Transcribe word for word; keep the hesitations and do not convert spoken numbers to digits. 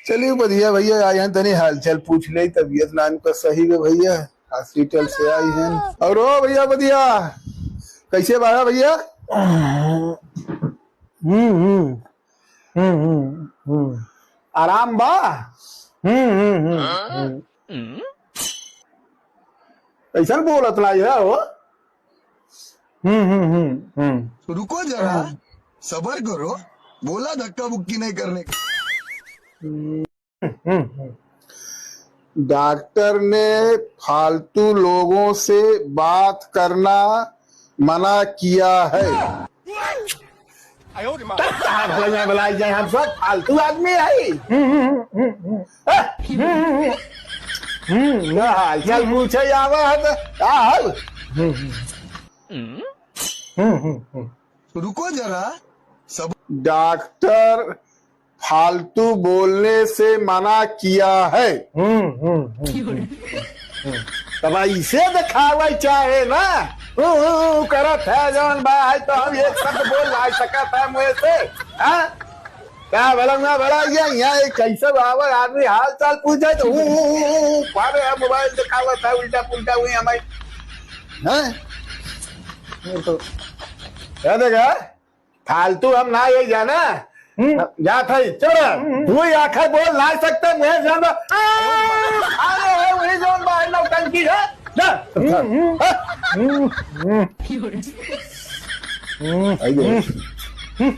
चलिए बढ़िया भैया, आए हैं, तनी हालचाल पूछ ले, तबीयत नान का सही है भैया, हॉस्पिटल से आई हैं। और ओ भैया बढ़िया, कैसे बाड़ा भैया? हम्म, हम्म, हम्म, हम्म, हम्म। आराम बा? हम्म, हम्म, हम्म, हम्म। ऐसा बोलत ना है हो। हम्म, हम्म, हम्म, हम्म। रुको जरा, सबर करो, बोला धक्का बुक्की नहीं करने का। हम्म, हम्म, हम्म। डॉक्टर ने फालतू लोगों से बात करना मना किया है। तब कहाँ भला में भला जाए, हम सब फालतू आदमी है। हम्म, हम्म, हम्म, हम्म। हम्म, हम्म, हम्म। हम्म, ना हाल चाल पूछे आवा है तो का हाल? हम्म, हम्म। हम्म, हम्म, हम्म। रुको जरा, सब डॉक्टर फालतू बोलने से मना किया है। हम्म, हम्म, हम्म, हम्म, हम्म। तब ऐसे दिखावे चाहे ना, ऊ, ऊ, ऊ करत है जौन बा, है तो हम एक शब्द बोल ना सकत है मुँह से, हाँ? का भला ना भला, ये यहाँ एक कैसे आवे आदमी हाल चाल पूछे तो ऊ, ऊ, ऊ, ऊ, ऊ, पावे है, मोबाइल दिखावत है, उल्टा पुल्टा हुई हमारी, हैं? ये तो क्या देगा? फालतू हम ना ये जाना। हम्म। जात है, चल। हम्म। तू ही आखिर बोल ना सकते, मैं जाना। अरे, वही जौन बाहर नौटंकी है। जा। हम्म, हम्म। हाँ? हम्म, हम्म। हम्म। आई दे। हम्म।